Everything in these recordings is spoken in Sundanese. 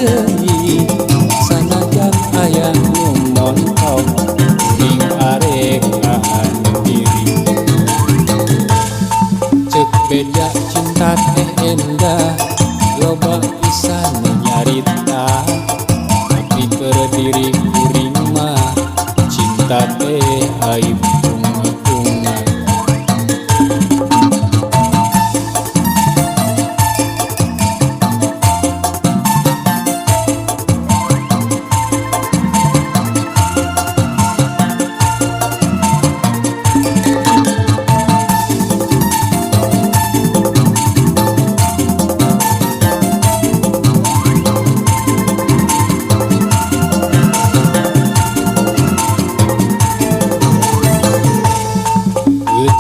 deui, sanajan aya nu montok, kuring arek nahan diri. Cek beja cinta teh endah, loba pisan nu nyarita, tapi keur diri kuring mah cinta teh aib tunga-tunga.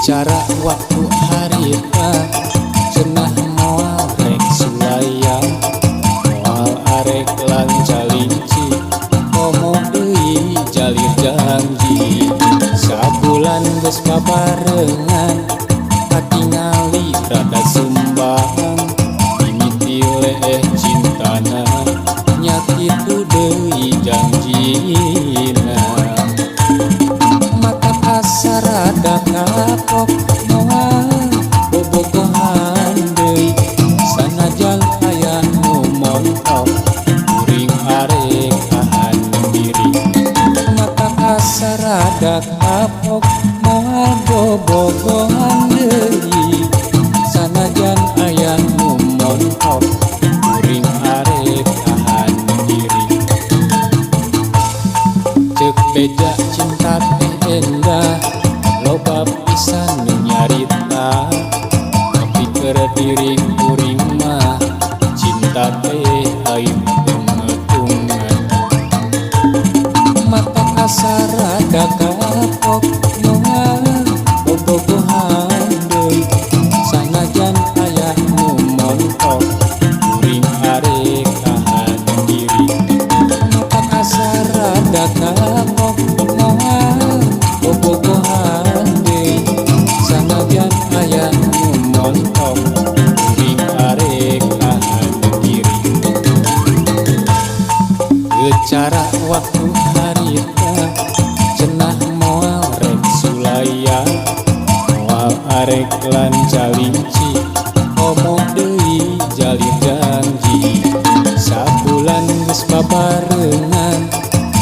Cara waktu harita cenah moal rek sulayang, moal arek lancalinci, komo deui jalir janji. Sabulan geus babarengan, katingali rada sumbang, mimiti leeh cintana nya kitu deui janjina. Mata asa rada kapok moal bobogohan deui, sanajan aya nu montok, kuring arek tahan diri. Mata asa rada kapok moal bobogohan deui, sanajan aya nu montok, kuring arek tahan diri. Cek beja cinta teh endah, loba pisan nu nyarita, tapi keur diri kuring mah cinta teh aib tunga-tunga. Mata asa rada kapok moal bobogohan deui, sanajan aya nu montok, kuring arek tahan diri. Mata asa rada kapok moal bobogohan deui, sanajan aya nu montok, kuring arek tahan diri. Cara waktu harita cenah moal rek sulayang, moal arek lancalinci, komo deui jalir janji. Sabulan geus babarengan,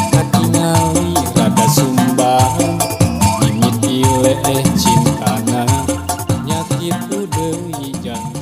katingali rada sumbang, mimiti leeh cintana nya kitu deui janjina.